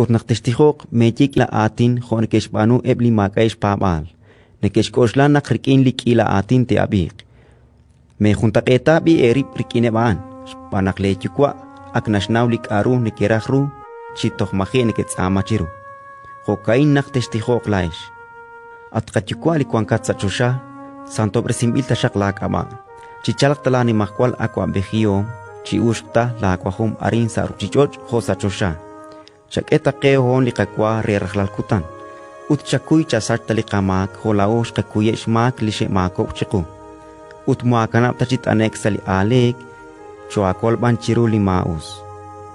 Ut naq textijoq, meeye k'iila aatin jo' neke'xb'aanu eb' li maak'a'eb' xpaab'aal: neke'xk'oxla naq rik'in li k'iila aatin te'ab'iiq. Meejuntaq'eeta b'i' eerib' rik'ineb' a'an, xb'aan naq leeYuwa' ak naxnaw li k'aru nekeraj ru chi toj maji' neketz'aama chiru. Jo'ka'in naq textijoq laa'ex: At qaYuwa' li wankat sa' choxa, santob'resinb'il taxaq laak'ab'a'. Chichalq ta laanimajwal awab'ejihom, chi'uxq ta laawajom arin sa' ruuchich'och' jo' sa' choxa. Chak'e ta qe hoon li qawa re rajlal kutan, ut chakuy chasach ta li qamaak jo' laa'o xqakuyeb' xmaak li xe'maakob'k chiqu. Ut moohaakanab' ta chi t'ane'k sa' li aaleek, choohaakol b'an chiru li maa'us.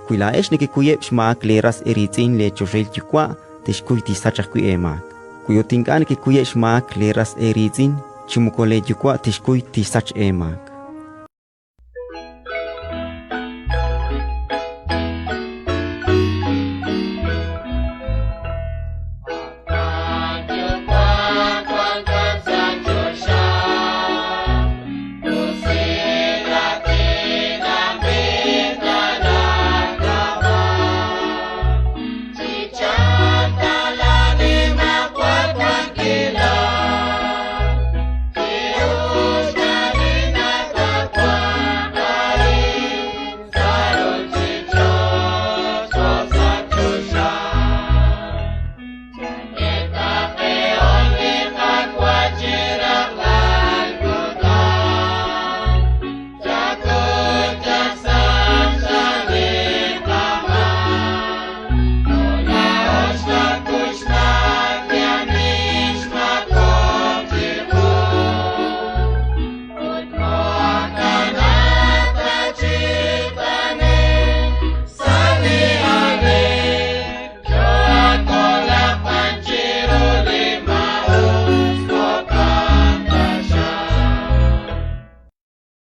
Wi laa'ex nekekuyeb' xmaak leeras eeriitz'in, leechoxahil Yuwa' tixkuy tixsach ajwi' eemaak. Wi ut ink'a' nekekuyeb' xmaak leeras eeriitz'in, chi moko leeYuwa' tixkuy tixsach eemaak.